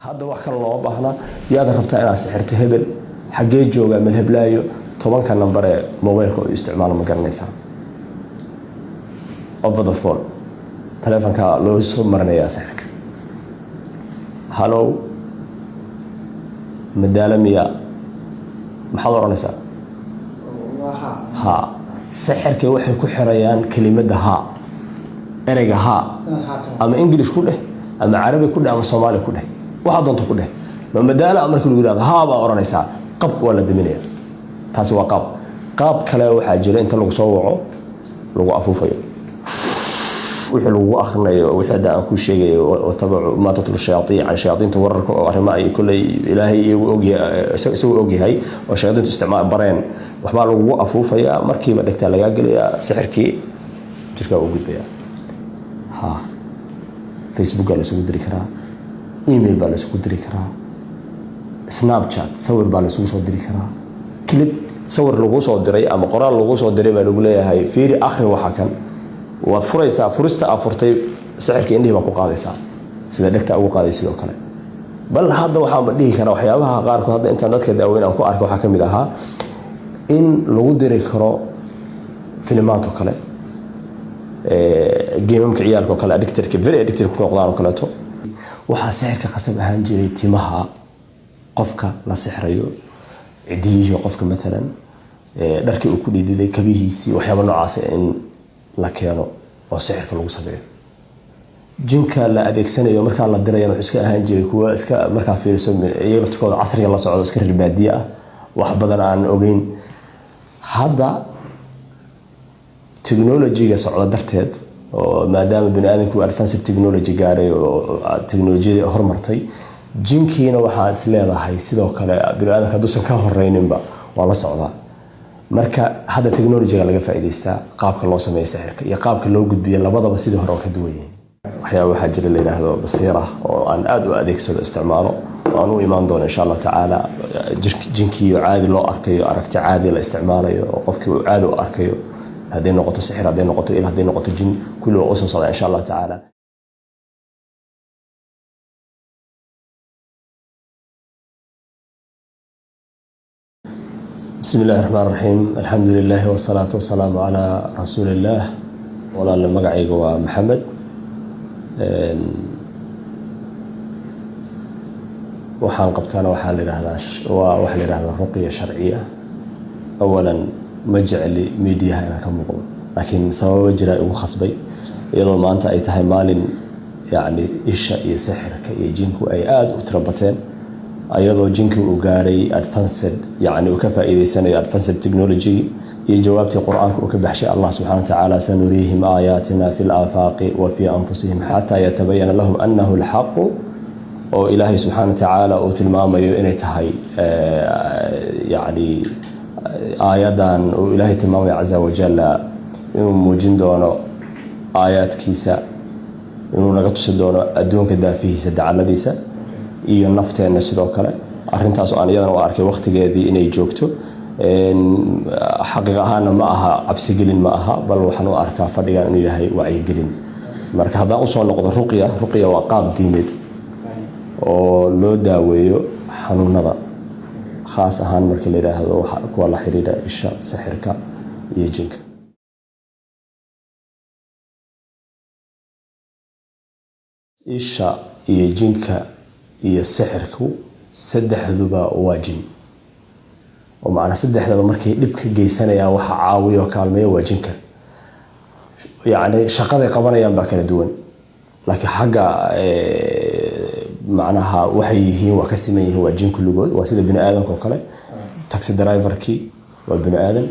Hadda wax kale looma baahna. Yaad rabtaa inaad sixirto? Hebel. Xaggee joogaa? Madheblaayo. 10-ka nambar ee mobilka u isticmaalo ma garanaysaa? Over the phone, taleefonka loo soo marinayaa sixirka. "Hello, madaala miya?" Maxaad odhanaysaa? Ha. Sixirka waxay ku xirayaan kelimadda "ha", ereyga "ha". Ama English ku dheh, ama Carabi ku dheh, ama Soomaali ku dheh, waxaa doonta ku dheh. "Ma madaala?" marka lagu yihahdo, "haa" baa odhanaysaa, qab, waa la daminaya. Taasi waa qaab. Qaab kale waxaa jira inta lagu soo waco lagu afuufayo, wixii lagugu akhrinayo, wixii hadda aan ku sheegayo, واتبعوا ما تتلو الشياطين, yani shayaadiinta wararka oo arrimo ay kolley Ilaahay iyagu ogyahay, isagu ogyahay oo shayaadiintu isticmaal bareen, waxbaa lagugu afuufayaa, markiiba dhegtaa lagaa gelayaa, sixirkii jirkaa u gudbayaa. Ha, Facebookaa la isugu diri karaa, email baa la isugu diri karaa, Snapchat sawir baa la isugu soo diri karaa, clip sawir laguu soo diray ama qoraal laguu soo diray baa lagu leeyahay, "Fiiri, akhri waxa kan." Waad furaysaa. Furista aad furtay, sixirka indhihii baa ku qaadaysaa, sida dhegta ugu qaaday sidoo kale. Bal hadda waxaanba dhihi karaa waxyaabaha qaarkood hadda intaan dadka daaweyn aan ku arkay waxaa ka mid ahaa in lagu diri karo filimaanto kale, game-amka ciyaalka oo kale, addicted-ka, very addicted ku noqdaan oo kaleeto. Waxaa sixirka qasab ahaan jiray timaha qofka la sixrayo, cidiyihii qofka maalan, dharkii uu ku dhididay, kabihiisii, waxyaaba noocaas in la keeno oo sixirka lagu sameeyo. Jinka la adeegsanayo markaa la dirayana wuxuu iska ahaan jiray kuwa iska markaa fiiriso iyaga laftikooda casriga la socdo, iska reer baadiye ah, wax badan aan ogeyn. Hadda technology-ga socda darteed, oo maadaama bani aadamku advanced technology gaaray oo technolojiyada hormartay, jinkiina waxaad is leedahay sidoo kale bani aadamka hadduusan ka horeyninba waa la socdaa. Marka hadda technology-ga laga faa'iidaystaa qaabka loo sameeyo sixirka iyo qaabka loo gudbiyo, labadaba sidii hore waa ka duwan yihiin. Waxyaaba waxaa jira la yidhaahdo basiira oo aan aada u adeegsado, isticmaalo, oo aan u imaan doono insha Allah tacaala. Jinkiiyo caadi loo arkayo, aragti caadi la isticmaalayo oo qofkii uu caadi u arkayo, hadday noqoto sixir, hadday noqoto il, hadday noqoto jin, kulli waa usoo socdaa insha Allah tacaala. بسم الله الرحمن الرحيم، الحمد لله والصلاة والسلام على رسول الله. Walaale, magacayga waa Maxamed. Waxaan qabtaana waxaa la yidhahdaa, waa waxaa la yidhahdaa ruqya sharciya. Awalan, ma jecli miidiyaha inaan ka muuqdo, laakiin sababo jira igu khasbay, iyadoo maanta ay tahay maalin yacni isha iyo sixirka iyo jinku ay aada u tiro bateen, ayadoo jinkii uu gaaray advanced, yacni uu ka faa'iideysanayo advanced technology iyo jawaabtii Qur-aanka uu ka baxshay Allah subxana wa tacaala: سنريهم آياتنا في الآفاق وفي أنفسهم حتى يتبين لهم أنه الحق. Oo Ilaahay subxaana wa tacaala uu tilmaamayo inay tahay, yacni aayadan uu Ilaahay tilmaamayo caza wajalla inuu muujin doono aayaadkiisa, inuu naga tusi doono adduunka daafihiisa, dacaladiisa iyo nafteenna sidoo kale. Arrintaas oo aan iyadana u arkay waqtigeedii inay joogto. Xaqiiq ahaana ma aha cabsigelin, ma aha, bal waxaan u arkaa fadhigan inuu yahay wacyigelin. Marka haddaan usoo noqdo ruqya, ruqya waa qaab diineed oo loo daaweeyo xanuunada, khaas ahaan markii la yidhaahdo kuwa la xiriira isha, sixirka iyo jinka. Isha iyo jinka iyo sixirku saddexduba waa jin, oo macnaa saddexdaba markay dhib ka geysanayaan waxa caawiya oo kaalmeeya waa jinka. Yacni shaqaday qabanayaan baa kala duwan, laakiin xagga macnaha waxay yihiin waa ka siman yihiin, waa jin kulligood. Waa sida bini aadamka oo kale: taxi driver-kii waa bini aadan,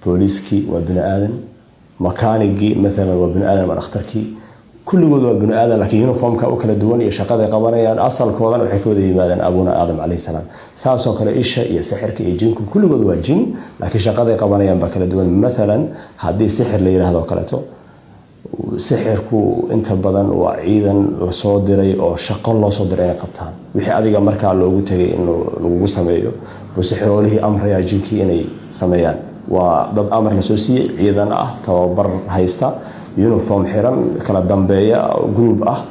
booliiskii waa bini aadan, makaanigii maalan waa bini aadan, ama dhakhtarkii, kulligood waa bini aadan, laakiin uniform-ka u kala duwan iyo shaqaday qabanayaan. Asalkoodan waxay ka wada yimaadeen abuna Aadam calayhi salaam. Saasoo kale isha iyo sixirka iyo jinku kulligood waa jin, laakiin shaqaday qabanayaan baa kala duwan. Maalan haddii sixir la yidhaahdo kaleeto, sixirku inta badan waa ciidan lasoo diray oo shaqo loo soo diray inay qabtaan. Wixii adiga markaa loogu tegay in lagugu sameeyo buu sixiroolihii amrayaa jinkii inay sameeyaan. Waa dad amar lasoo siiyey, ciidan ah, tababar haysta, uniform xiran, kala dambeeya, group ah.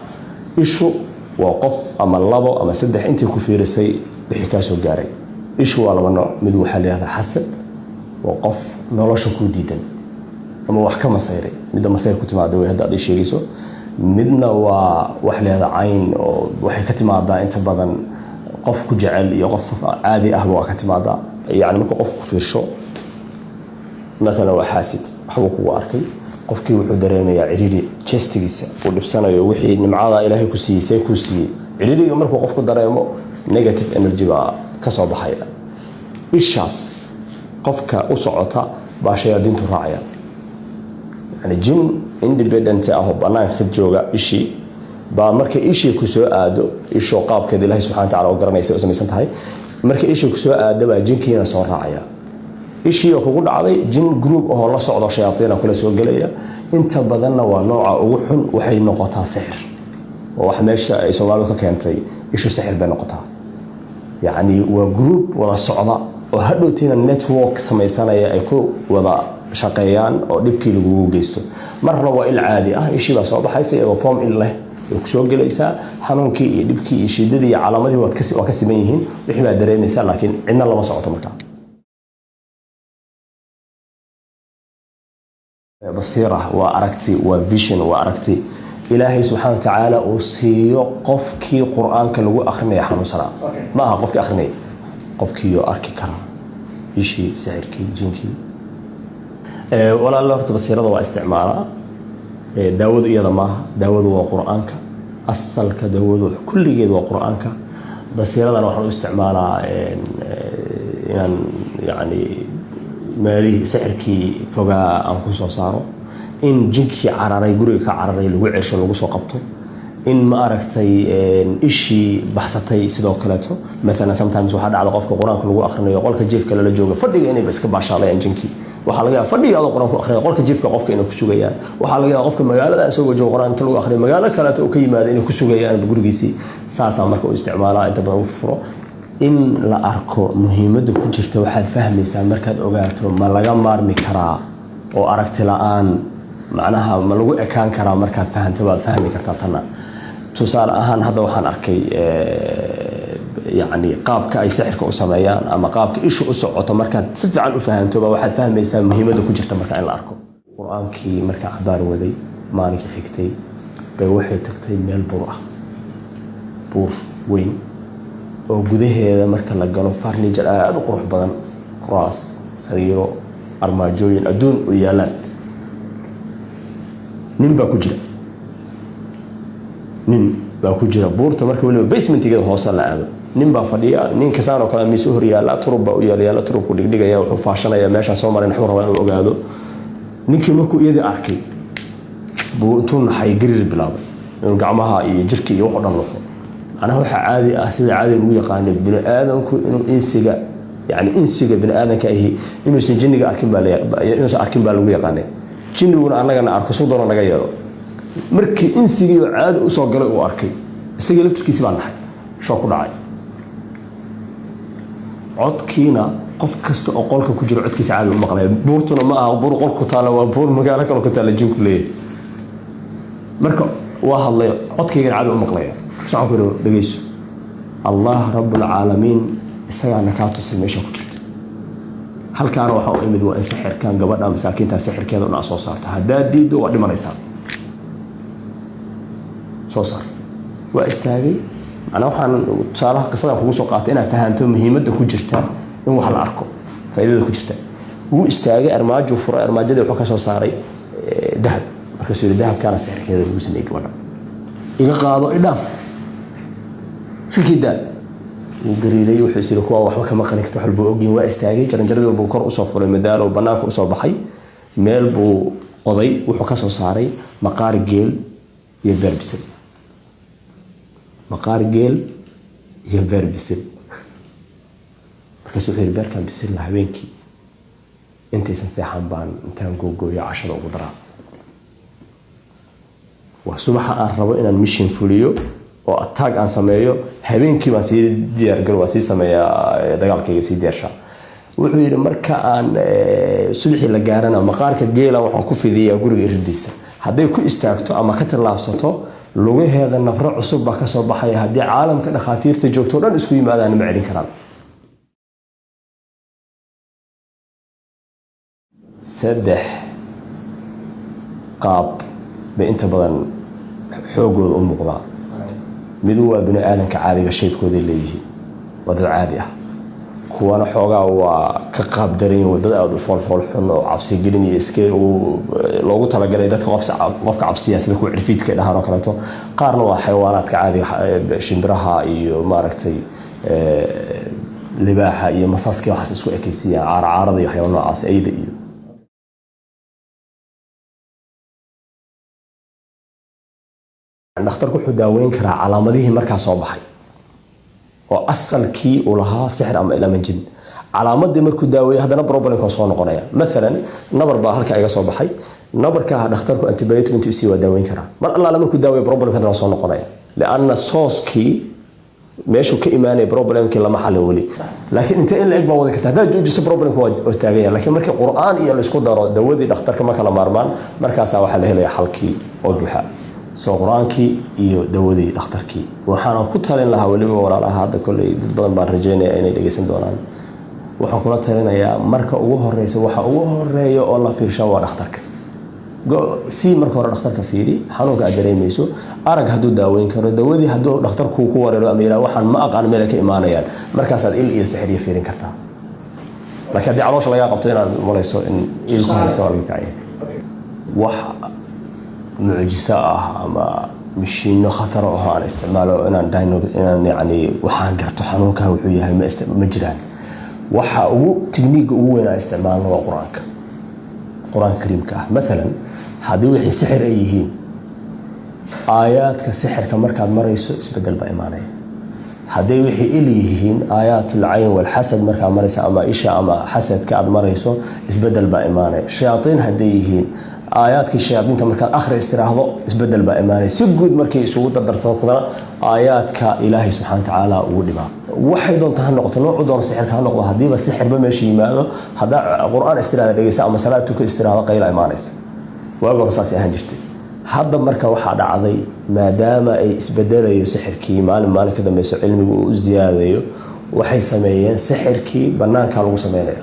Ishu Waa qof ama labo ama saddex intii ku fiirisay wixii kaa soo gaaray. Ishu waa laba nooc. Mid waxaa la yihahdaa xasad, waa qof nolosha kuu diidan ama wax ka masayray. Midda masayr ku timaada way hadda aad ii sheegayso. Midna waa wax la yihahdaa cayn, oo waxay ka timaadaa inta badan qof ku jecel iyo qof caadi ahba waa ka timaadaa. Yani markuu qofku ku fiirsho, maalan waa xaasid, waxbuu kugu arkay, qofkii wuxuu dareemayaa ciriiri, chestigiisa uu dhibsanayo, wixii nimcada Ilaahay ku siiyey see kuu siiyey. Ciriiriga markuu qofku dareemo, negative energy baa ka soo baxaya. Ishaas qofka u socota baa shayaadiintu raacaya. Yani jin independent ah oo banaanka ka jooga ishii baa markay ishii ku soo aado, ishoo qaabkeeda Ilahay subxana wa tacala oo garanaysa u samaysan tahay, markay ishii ku soo aado baa jinkiina soo raacaya. Ishii oo kugu dhacday, jin group ahoo la socdo shayaaiina kula soo gelaya. Inta badanna waa nooca ugu xun, waxay noqotaa sixir, oo wax meesha ay Soomaalidu ka keentay ishu sixir bay noqotaa. Yacni waa group wada socda oo hadhowtiina network samaysanaya ay ku wada shaqeeyaan oo dhibkii lagugu geysto. Marna waa il caadi ah, ishii baa soo baxaysa iyadoo form il leh way kusoo gelaysaa. Xanuunkii iyo dhibkii iyo shiidadii iyo calaamadihii waa ka siman yihiin, wixii baa dareemaysaa, laakiin cidna lama socoto. Markaa basiira waa aragti, waa vision, waa aragti Ilaahay subxaana wa tacaala uu siiyo qofkii Qur-aanka lagu akrinaya xanuunsanaa. Ma aha qofkii akrinaya, qofkiioo arki kara ishii, sixirkii, jinkii. Walaalo, horta basiirada waa isticmaalaa. Daawadu iyada maaha, daawadu waa Qur-aanka. Asalka daawadu kulligeed waa Qur-aanka. Basiiradana waxaan u isticmaalaa inaan yani meelihii sixirkii fogaa aan ku soo saaro, in jinkii cararay, guriga ka cararay, lagu cesho, lagu soo qabto, in ma aragtay ishii baxsatay. Sidoo kaleeto, maalan sometimes waxaa dhacda qofka Qur-aanka lagu akhrinayo qolka jiifka lala jooga, fadhiga inayba iska baashaalayaan jinkii. Waxaa laga yaaba fadhiga adoo Qur-aan ku akhriya qolka jiifka qofka inay ku sugayaan. Waxaa laga yaaba qofka magaalada isagoo joogo Qur-aan inta lagu akhriyo magaalo kaleeto uu ka yimaado inay ku sugayaan gurigiisii. Saasaa marka u isticmaalaa inta badan u furo. In la arko muhiimadda ku jirta waxaad fahmaysaa markaad ogaato ma laga maarmi karaa oo aragti la-aan macnaha ma lagu ekaan karaa. Markaad fahanto baad fahmi kartaa tanna. Tusaale ahaan, hadda waxaan arkay yacni qaabka ay sixirka u sameeyaan ama qaabka ishu u socoto. Markaad si fiican u fahanto ba waxaad fahmaysaa muhiimadda ku jirta marka in la arko Qur-aankii. Markaa cabaar waday, maalinkii xigtay bay waxay tagtay meel buur ah, buur weyn oo gudaheeda marka la galo furniture aada u qurux badan, kuraas, sariiro, armaajooyin, adduun u yaalaan. Nin baa ku jira, nin baa ku jira buurta. Marka weliba basementigeeda hoose la aado, nin baa fadhiya. Nin kasaan oo kale miis u hor yaalla, turub baa u yaala yaalla, turubku dhigdhigaya, wuxuu faashanaya meeshaan soo maray, wuxuu rabaa inuu ogaado. Ninkii markuu iyadii arkay buu intuu naxay gariir bilaabay, inuu gacmaha iyo jirka iyo wax o dhan luxo. Macnaha waxaa caadi ah, sida caadiga lagu yaqaano bini aadamku inuu insiga, yani insiga bini aadanka ahi inuusan jinniga arkin baa, inuusan arkin baa lagu yaqaanay. Jinniguna annagana arko, suu doono naga yeelo. Markii insigii oo caadi usoo galay uu arkay, isagii laftirkiisi baa naxay, shock ku dhacay. Codkiina qof kasta oo qolka ku jiro codkiisa caadi u maqlaya. Buurtuna ma aha buur qol ku taalla, waa buur magaalo kale ku taalla jinku leeyahay. Marka waa hadlay, codkaygana caadi u maqlaya. Markaas waxaan ku yidhi, "Dhegeyso, Allah rabbulcaalamiin isagaana kaa tusay meesha ku jirta. Halkaana waxaa u imid waa in sixirkan gabadha masaakiinta sixirkeeda una soo saarto. Haddaad diiddo waa dhimanaysaa, soo saar." Waa istaagay. Macnaa waxaan tusaalaha qisadan kugu soo qaatay inaad fahanto muhiimadda ku jirta in wax la arko, faa'iidada ku jirta. Wuu istaagay, armaajuu furay, armaajadii wuxuu ka soo saaray dahab. Markaasuu yidhi, "Dahabkaana sixirkeeda lagu sameeyey gabadha, iga qaado, idhaaf, iska kidaa." Wuu gariiray, wuxuu is yidhi kuwa waxba kama qarin karto, wax walbuu ogyihin. Waa istaagay, jaranjaradii buu kor usoo furay, madaalo banaanka usoo baxay, meel buu qoday, wuxuu ka soo saaray maqaar geel iyo beer bisil, maqaar geel iyo beer bisil. Markaasuu wuxuu yidhi, "Beerkan bisilna habeenkii intaysan seexan baan intaan googooyo cashada ugu daraa. Waa subaxa aan rabo inaan mission fuliyo oo attack aan sameeyo, habeenkii baan sii diyaargaro, waa sii sameeyaa dagaalkayga, sii diyaarshaa." Wuxuu yidhi, "Marka aan subaxii la gaarana maqaarka geela waxaan ku fidiyaa guriga iridiisa. Hadday ku istaagto ama ka tallaabsato, Lugaheeda nabro cusub baa kasoo baxaya. Haddii caalamka dhakhaatiirta joogto o dhan isku yimaadaan, ma celin karaan. Saddex qaab bay inta badan xoogooda u muuqdaa. Midu waa bini aadanka caadiga, shape-kooday leeyihiin, waa dad caadi ah. Kuwana xoogaa waa ka qaab daran yihiin, dad aada u foolfool xun oo cabsigelin iyo iska loogu talagalay dadka qofka cabsiya, sida kuwa cirfiidka ay dhahaan oo kaleeto. Qaarna waa xayawaanaadka caadiga, shimbiraha iyo maaragtay libaaxa iyo masaska, waxaas isku ekaysiya, caaracaarada iyo waxyaaba noocaas, eyda iyo. Dhakhtarku wuxuu daaweyn karaa calaamadihii markaa soo baxay oo asalkii uu lahaa sixir ama il ama jin. Calaamadii markuu daaweeyo, haddana problemka soo noqonaya. Maalan nabar baa halka iga soo baxay. Nabarka dhakhtarku antibiotic intuu isii waa daaweyn karaa. Mar allaala markuu daaweeyo, problemka haddana soo noqonaya, lianna source-kii, meeshuu ka imaanaya problemkii, lama xalin weli. Laakiin intee in la eg baa wadi karta? Haddaad joojiso, problemka waa taaganya. Laakiin markii Qur'aan iyo la isku daro dawadii dhakhtarka, ma kala maarmaan. Markaasaa waxaa la helaya xalkii oo buuxa. Soo Qur-aankii iyo dawadii dhakhtarkii. Waxaana ku talin lahaa weliba walaalaha hadda, kolley dad badan baan rajeynaya inay dhegeysan doonaan, waxaan kula talinayaa marka ugu horeysa, waxa ugu horeeya oo la fiirshaa waa dhakhtarka. Si marka hore dhakhtarka fiiri xanuunka aad dareemayso, arag hadduu daaweyn karo. Dawadii hadduu dhakhtarku ku wareero ama yidhaha waxaan ma aqaan meel ay ka imaanayaan, markaasaad il iyo sixir iyo fiirin kartaa. Laakiin haddii caloosha lagaa qabto, inaad malayso in il ku hayso waa laga kacaya. Wax mucjiso ah ama mishiino khatar oo aan isticmaalo inaan inaan yani waxaan garto xanuunkan wuxuu yahay ma jiraan. Waxa ugu technique-ga ugu weyn aan isticmaalno waa Qur-aanka, Qur-aanka kariimka ah. Maalan haddii wixii sixir ay yihiin, aayaadka sixirka markaad marayso isbedel baa imaanaya. Hadday wixii il yihiin, aayaat alcayn walxasad markaad marayso ama isha ama xasadka aad marayso, isbedel baa imaanaya. Shayaaiin hadday yihiin, aayaadkii shayaadiinta markaad akhri istiraahdo, isbedel baa imaanaya. Si guud markay isugu dardarsadana, aayaadka Ilaahay subxana watacaala ugu dhibaa. Waxay doonta ha noqoto, noocu doono sixirka ha noqdo, haddiiba sixirba meesha yimaado, haddaa Qur-aan istiraahda dhegeysa ama salaad tuka istiraahdo, qayla imaanaysa. Waagi hore saasay ahaan jirtay. Hadda marka waxaa dhacday, maadaama ay isbedelayo sixirkii maalin maalin ka dambeyso, cilmigu uu u ziyaadayo, waxay sameeyeen sixirkii banaankaa lagu sameynaya.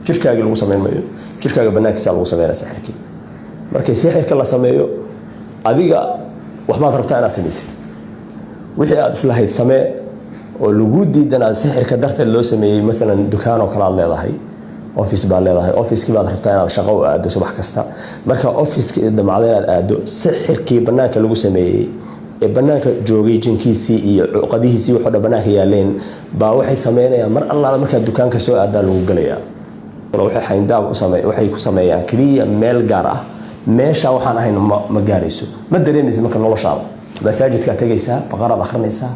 Jirkaagii lagu sameyn mayo, jirkaaga banaankiisa lagu sameynaya sixirkii. Markii sixirka la sameeyo, adiga waxbaad rabtaa inaad samaysid. Wixii aad islahayd samee oo lagu diidanaa sixirka darteed loo sameeyey, maalan dukaan oo kale aad leedahay, office baad leedahay, officekii baad rabtaa inaad shaqo u aado subax kasta. Marka officekii damacda inaad aado, sixirkii banaanka lagu sameeyey ee banaanka joogay, jinkiisii iyo cuqadihiisii, wuxuu dhan banaanka yaaleen, baa waxay sameynayaan mar allaala markaad dukaanka soo aadaa lagu gelayaa. Waxay xayndaab u same waxay ku sameeyaan keliya meel gaar ah. Meesha waxaan ahayn ma gaarayso, ma dareemaysid. Marka noloshaada, masaajidkaad tegaysaa, Baqaraad akhrinaysaa,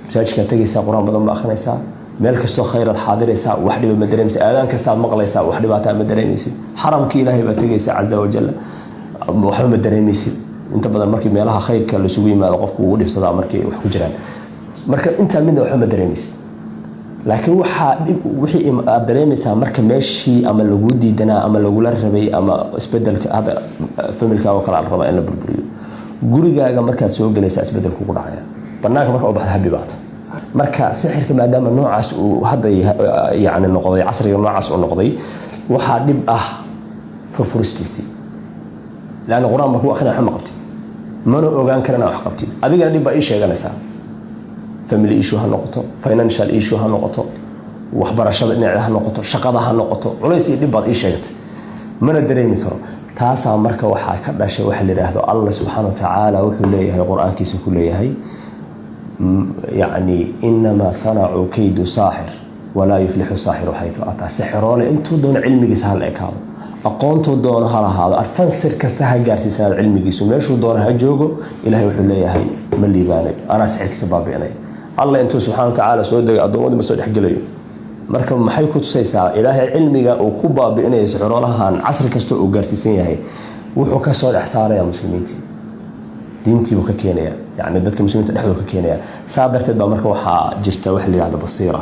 masaajidkaad tegaysaa, Qur-aan badan ba akhrinaysaa, meel kastoo khayraad xaadiraysaa, wax dhiba ma dareemaysid. Aadaan kastaad maqlaysaa, wax dhibaataa ma dareemaysid. Xaramkii Ilaahay baad tegaysaa caza wajal, waxba ma dareemaysid. Inta badan markii meelaha khayrka laisugu yimaado, qofku ugu dhibsadaa markay wax ku jiraan. Marka intaa midna waxba ma dareemaysid. Laakiin waxaa dhib wixii aad dareemaysaa marka meeshii ama lagu diidanaa ama lagula rabay ama isbedelka hadda family-ka oo kale la rabaa in la burburiyo, gurigaaga markaad soo gelaysaa isbedel kugu dhacaya. Banaanka marka u baxda, happy baata. Marka sixirka maadaama noocaas uu hadda yani noqday, casriga noocaas uu noqday, waxaa dhib ah furfuristiisii, laanna Qur-aan baa ku akrinaya, waxba ma qabtid, mana ogaan karana wax qabtid. Adigana dhib baa ii sheeganaysaa, family issue ha noqoto, financial issue ha noqoto, waxbarashada dhinaceeda ha noqoto, shaqada ha noqoto, culays iyo dhib baad ii sheegatay, mana dareemi karo. Taasaa marka waxaa ka dhashay waxa la yidhaahdo, Allah subxaana wa tacaala wuxuu leeyahay, Qur-aankiisa ku leeyahay, yacni "innamaa sanacuu kaydu saaxir walaa yuflixu saaxiru xaytu ataa". Sixiroole intuu doono cilmigiisa ha la ekaado, aqoontuu doono ha lahaado, advance kasta ha gaarsiisanaado cilmigiisu, meeshuu doono ha joogo, Ilahay wuxuu leeyahay ma liibaanayo, anaa sixirkiisa baabi'inay. Alla intuu subxana wa tacaala soo degay addoommadii ma soo dhexgelayo. Marka maxay ku tusaysaa? Ilaahay cilmiga uu ku baabi'inayo sixiroolahan casri kasta uu gaarsiisan yahay, wuxuu ka soo dhex saaraya muslimiintii, diintiibuu ka keenaya, yani dadka muslimiinta dhexdooda ka keenaya. Saa darteed baa marka waxaa jirta waxa la yihahdo basiira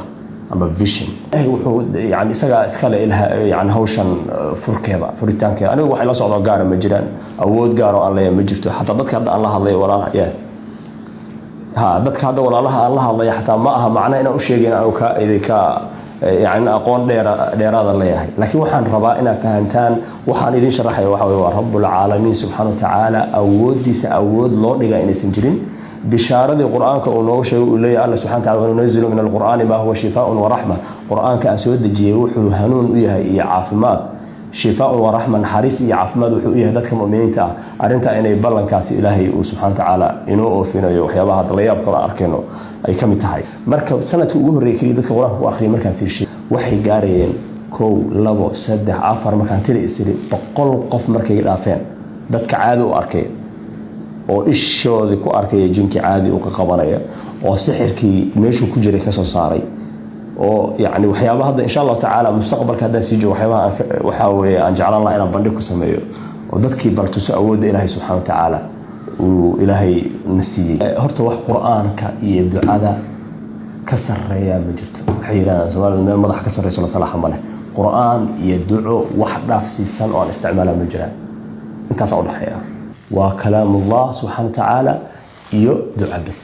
ama vision. Ilaahay wuxuu yani isagaa iskale ilha, yani hawshan furkeeda, furitaankeeda. Anigu waxay la socdoo gaara ma jiraan, awood gaar oo aan leeyahay ma jirto. Xataa dadka hadda aan la hadlay, walaal ya. Ha, dadka hadda walaalaha aan la hadlaya xataa ma aha macna inaan u sheegayn anu ka idinka, yani, aqoon dheeraada leeyahay, laakiin waxaan rabaa inaad fahantaan waxaan idin sharaxaya. Waxa weye waa Rabbulcaalamiin subxaana wa tacaala awooddiisa awood loo dhigaa inaysan jirin. Bishaaradii Qur-aanka uu nooga sheegay, uu leeyahay Alla subxana wataala: "Wanunazilu min alqur'aani maa huwa shifaaun waraxma." Qur-aanka aan soo dejiyey wuxuu hanuun u yahay iyo caafimaad. Shifaaun waraxma, naxariis iyo caafimaad wuxuu u yahay dadka muminiinta ah. Arrintaa inay ballankaasi Ilaahay uu subxana watacaala inoo oofinayo, waxyaabaha hadda la yaab kala arkayno ay ka mid tahay. Marka sanadka ugu horreeyay keliya dadka Qur-aanka ku akhriyay markaan fiirshay, waxay gaarayeen kow, labo, saddex, afar, markaan tiri isiri 100 qof markay dhaafeen dadka caadi u arkay oo ishoodii ku arkaya jinkii caadi u qabanaya oo sixirkii meeshuu ku jiray kasoo saaray, oo yani waxyaaba hadda insha Allahu tacaala mustaqbalka haddaan sii joogo, waxyaabaha waxaa weeye aan jeclaan lahaa inaan bandhig ku sameeyo oo dadkii bal tuso awoodda Ilaahay subxaana wa tacaala uu Ilaahay na siiyey. Horta wax Qur-aanka iyo ducada ka sarreeyaa ma jirto. Waxay yidhahdaan Soomaalida: "Meel madax ka sarreyso la salaaxa ma leh." Qur-aan iyo duco wax dhaafsiisan oo aan isticmaalaa ma jiraan. Intaasaa udhexeeya, waa kalaamullah subxaana wa tacaala iyo duca bas.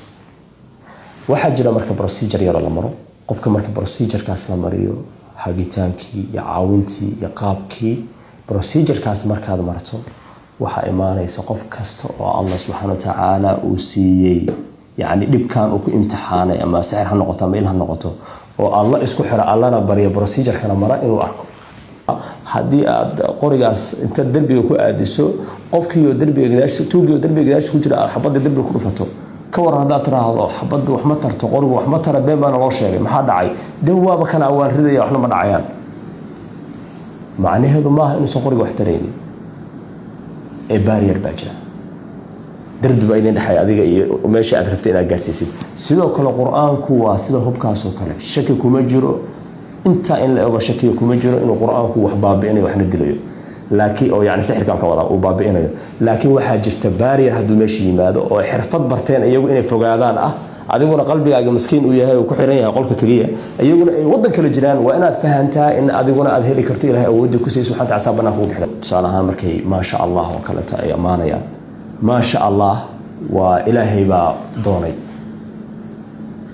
Waxaa jira marka procedure yaroo la maro qofka. Marka procedurekaas la mariyo, hagitaankii iyo caawintii iyo qaabkii procedurekaas markaad marto, waxaa imaanaysa qof kasta oo Allah subxaana wa tacaala uu siiyey, yacni dhibkan uu ku imtixaanay, ama sixir ha noqoto ama il ha noqoto, oo Alla isku xira, Allana barya, procedurekana mara, inuu arko. Haddii aad qorigaas intaad derbiga ku aadiso qofkiioo derbiga gadaash, tuugiioo derbiga gadaashiisa ku jira, aad xabadda derbiga ku dhufato, ka waran haddaad tiraahdo: "Xabaddu wax ma tarto, qorigu wax ma tara, been baana loo sheegay, maxaa dhacay?" De waaba kana waan ridaya, waxna ma dhacayaan. Macnaheedu maaha inuusan qoriga wax taraynin ee barrier baa jira, derbi baa idin dhexeeya adiga iyo meesha aad rabtay inaad gaarsiisid. Sidoo kale Qur-aanku waa sida hubkaasoo kale. Shaki kuma jiro, intaa in la ego shakiga kuma jiro inuu Qur-aanku wax baabi'inayo, waxna dilayo, laakiin oo yani sixirkan ka wadaa uu baabi'inayo. Laakiin waxaa jirta barrier hadduu meesha yimaado oo ay xirfad barteen iyagu inay fogaadaan ah, adiguna qalbigaaga maskiin uu yahay, uu ku xiran yahay qolka keliya, iyaguna ay waddan kale jiraan. Waa inaad fahantaa in adiguna aad heli karto Ilahay awooddii ku siiyey subxana taala banaanka ugu bixin. Tusaale ahaan, markay "maasha Allah" oo kaleeto ay ammaanayaan, "maasha Allah" waa Ilaahay baa doonay,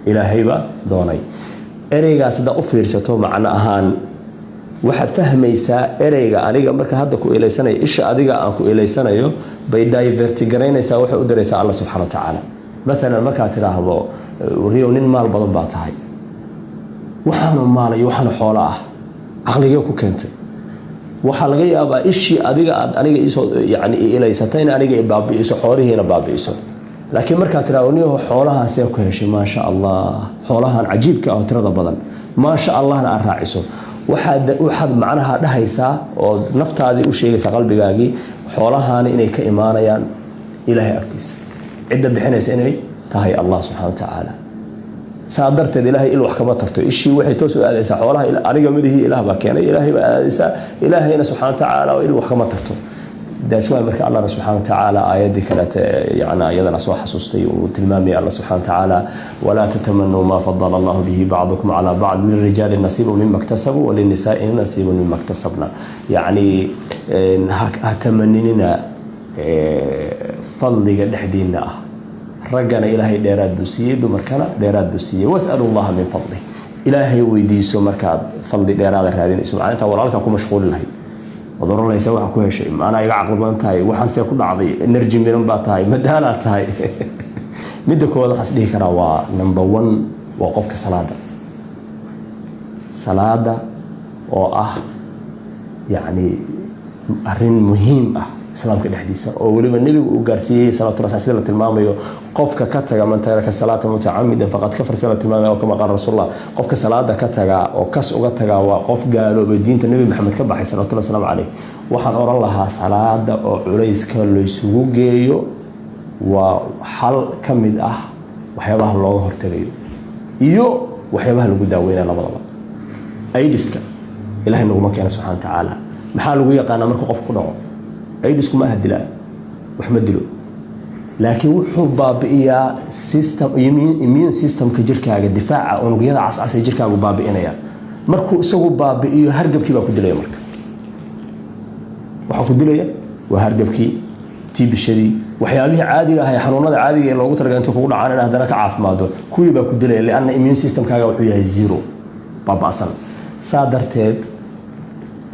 Ilaahay baa doonay. Ereygaas haddaa u fiirsato macno ahaan, waxaad fahmaysaa ereyga aniga marka hadda ku ilaysanayo, isha adiga aan ku ilaysanayo bay divert garaynaysaa, waxay u diraysaa Alla subxana wa tacaala. Maalan markaad tidhaahdo: "Riyow, nin maal badan baa tahay," waxaanu maal iyo waxaanu xoolo ah caqligee ku keentay? Waxaa laga yaabaa ishii adiga aad aniga isoo yani ilaysatay in aniga i baabi'iso, xoolihiina baabi'iso. Laakiin markaad tidhahdo: "Niyaho, xoolahaasee ku heshay? Maasha Allah, xoolahan cajiibka ah oo tirada badan, maasha Allahna aad raaciso," waxaad macnaha dhahaysaa oo naftaadii u sheegaysaa, qalbigaagii, xoolahaani inay ka imaanayaan Ilaahay agtiisa, cidda bixinaysa inay tahay Allah subxana wa tacaala. Saa darteed Ilaahay il wax kama tarto. Ishii waxay toos u aadaysaa xoolaha. Aniga midihii Ilaah baa keenay, Ilaahay baa aadaysaa. Ilaahayna subxana wa tacaala il wax kama tarto. That's why marka Allahna subxana wa tacaala aayaddii kaleete yani iyadana soo xasuustay, uu tilmaamaya Allah subxana wa tacaala: "Walaa tatamanuu maa fadala Allahu bihi bacdukum calaa bacd, lilrijaali nasiibu mima iktasabuu walinisaai nasiibu mima iktasabna." Yacni ha tamaninina fadliga dhexdiina ah. Raggana Ilaahay dheeraad buu siiyey, dumarkana dheeraad buu siiyey. "Wasalu Allaha min fadlih," Ilaahay weydiiso markaad fadli dheeraada raadinayso. Macnaa intaa walaalkaa ku mashquuli lahayd waad oranaysa: "Waxa ku heshay maanaa iga caqli badan tahay, waxaan see ku dhacday, energy miran baa tahay, madaalaad tahay." Midda koowaad waxaan is dhihi karaa waa number one, waa qofka salaada. Salaada oo ah yacni arrin muhiim ah Islaamka dhexdiisa, oo weliba Nebigu uu gaarsiiyey salawatu rasul, sida la tilmaamayo, qofka ka taga, "Man taraka salaata mutacamidan faqad kafar," sida la tilmaamayo, oo kama qaala Rasuulullah, qofka salaada ka tagaa oo kas uga tagaa waa qof gaaloobay, diinta Nebi Maxamed ka baxay salawatullahi wasalaamu caleyh. Waxaan oran lahaa salaada oo culayska laysugu geeyo waa xal ka mid ah waxyaabaha looga hortagayo iyo waxyaabaha lagu daaweynaya labadaba. Aidiska Ilahay naguma keena subxana wa tacaala. Maxaa lagu yaqaanaa markuu qof ku dhaco aidisku? Ma aha dilaa, wax ma dilo, laakiin wuxuu baabi'iyaa system, immune systemka jirkaaga, difaaca unugyada cascas ee jirkaagu baabi'inaya. Markuu isagu baabi'iyo, hargabkii baa ku dilaya. Marka waxaa ku dilaya waa hargabkii. Tiibishadii, waxyaabihii caadiga ah ee xanuunada caadiga ee loogu talagalay inta kugu dhacaan in haddana ka caafimaado, kuwii baa ku dilaya, lianna immune systemkaaga wuxuu yahay zero, baaba'san. Saa darteed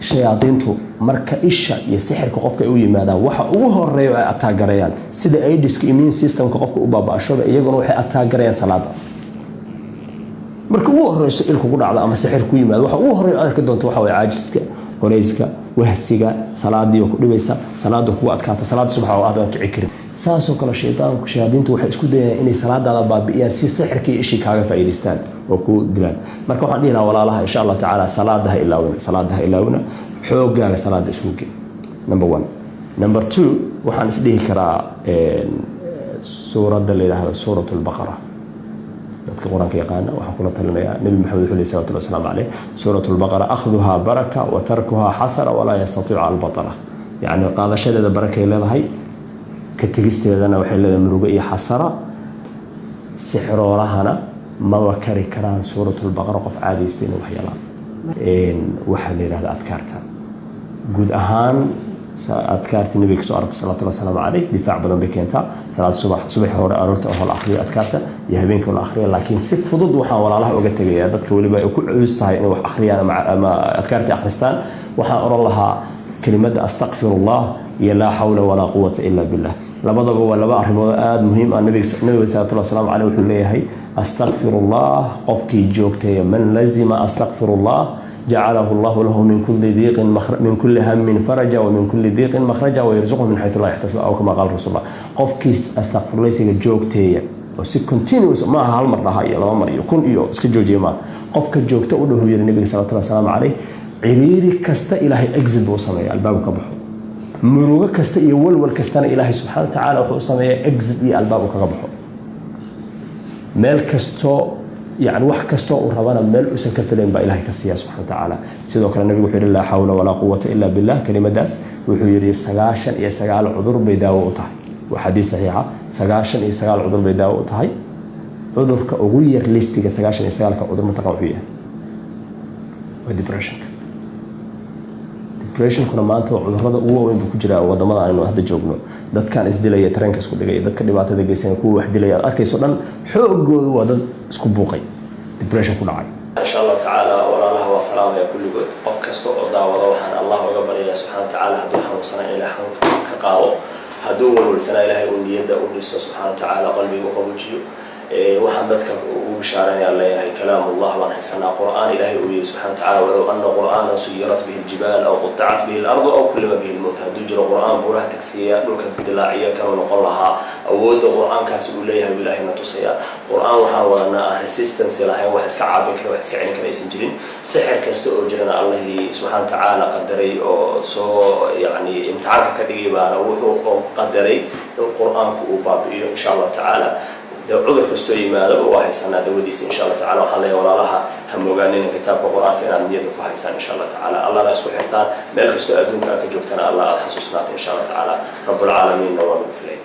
shayaadiintu marka isha iyo sixirka qofka ay u yimaadaan, waxa ugu horeeya oo ay attack gareeyaan, sida AIDS-ka immune systemka qofka u baaba'ashoba, iyaguna waxay attack gareeyaan salaada. Marka ugu horeyso il kugu dhacdo ama sixir ku yimaado, waxa ugu horeeya aad arki doonto waxa waye caajiska, culayska, wahsiga, salaadii oo ku dhibaysa, salaada kugu adkaata, salaada subax oo aad aan kici karin. Saasoo kale shaydaanku, shayaadiintu waxay isku dayayaan inay salaadaada baabi'iyaan si sixirka iyo ishii kaaga faa'iidaystaan oo ku dilaan. Marka waxaan dhihi lahaa walaalaha, insha Allah tacaala, salaada ha ilaawina, salaada ha ilaawina, xoogaaga salaada isugu gee, number one. Number two, waxaan isdhihi karaa suuradda la yidhaahdo Suurat Albaqara. Dadka Qur-aanka yaqaana waxaan kula talinayaa, Nebi Maxamed wuxuu leeyahy salawatullahi wasalaamu caleyh: Suurat Albaqara akhduhaa baraka wa tarkuhaa xasara walaa yastatiicu albatala. Yacni qaadashadeeda barakay leedahay, ka tegisteedana waxay leedahay murugo iyo xasara. Sixroolahana maba kari karaan Suurat Albaqara qof caadaysta inay wax yeelaan. Waxaa la yidhahda adkaarta guud ahaan, adkaartii Nabiga kasoo aragtay salawatullahi wasalaamu caleyh, difaac badan bay keentaa. Salaad subax, subaxi hore aroorta oo la akhriyo adkaarta iyo habeenkii la akhriyo. Laakiin si fudud waxaan walaalaha uga tegayaa, dadka weliba ay ku culus tahay inay wax akhriyaan ama adkaartii akhristaan, waxaan odhan lahaa kelimadda astaqfirullah iyo laa xawla walaa quwata illa billah. Labadaba waa laba arrimood aada muhiim ah. Nabiga salawatullahi wasalaamu caleyh wuxuu leeyahay: astaqfirullah qofkii joogtaya, man lazima astaqfirullah jacalahu allahu lahu min kulli diiqin, min kulli hammin faraja wa min kulli diiqin makhraja wayarzuqhu min xaytu laa yaxtasib, aw kama qaala rasuulullah. Qofkii astaqfirlaysiga joogteeya oo si continuous, maaha hal mar dhaha iyo laba mar iyo kun iyo iska joojiya, maaha, qofka joogta u dhahu yiri Nabiga salawatullahi wasalaamu caleyh, ciriiri kasta Ilaahay exit buu u sameeya, albaabu ka baxo. Murugo kasta iyo walwal kastana Ilaahay subxaana wa tacaala wuxuu u sameeyaa exit iyo albaab uu kaga baxo. Meel kastoo, yani wax kastoo uu rabana, meel uusan ka filayn baa Ilahay ka siiya subxana wa tacaala. Sidoo kale Nabigu wuxuu yihi: laa xawla walaa quwata illa billah. Kelimadaas wuxuu yihi 99 cudur bay daawo u tahay. Waa xadiis saxiixa. 99 cudur bay daawo u tahay. Cudurka ugu yar listiga 99-ka cudur, mataqan wuxuu yahay? Waa depressionka. Depressionkuna maanta waa cudurrada ugu waaweyn buu ku jiraa wadamada aynu hadda joogno. Dadkan isdilaya, tareenka isku dhigaya, dadka dhibaatada geysanaya, kuwa wax dilaya aad arkayso dhan, xoogoodu waa dad isku buuqay, depression ku dhacay. Insha Allah tacaala walaalaha waa salaamaya kulligood. Qof kasta oo daawada waxaan Allah uga baryaya subxana wa tacaala, hadduu xanuunsanaa in Ilahay xanuunka ka qaado, hadduu walwalsanaa Ilaahay uu niyadda u dhiso subxana wa tacaala, qalbiga u qabuujiyo. Waxaan dadka ugu bishaaranaya leeyahay, kalaamullah baan haysanaa, Qur'aan Ilaahay uu yihi subxana wa tacala: walow ana qur'aanan suyirat bihi aljibaal aw qutacat bihi alardu aw kullima bihi lmowt. Hadduu jiro Qur'aan buuraha tagsiiya, dhulka dilaaciya, kanuu noqon lahaa. Awoodda Qur'aankaasi uu leeyahay buu Ilaahay na tusaya. Qur'aan waxaan wadanaa aan resistance lahayn, wax iska caabin kara, wax iska celin kara aysan jirin. Sixir kasta oo jirana Allahii subxana wa tacaala qadaray oo soo yani imtixaanka ka dhigay baana wuxuu qadaray in Qur'aanku uu baabi'iyo insha Allah tacaala. De cudur kastoo yimaadaba waa haysanaa dawadiisa insha Allah tacala. Waxaan leeyahay walaalaha, ha mogaanina kitaabka Qur-aanka inaad niyadda ku haysaan insha Allah tacaala, Allahna isku xirtaan, meel kastoo adduunka aad ka joogtana Allah aad xasuusnaata insha Allah tacaala. Rabbulcaalamiinna waa nagu filay.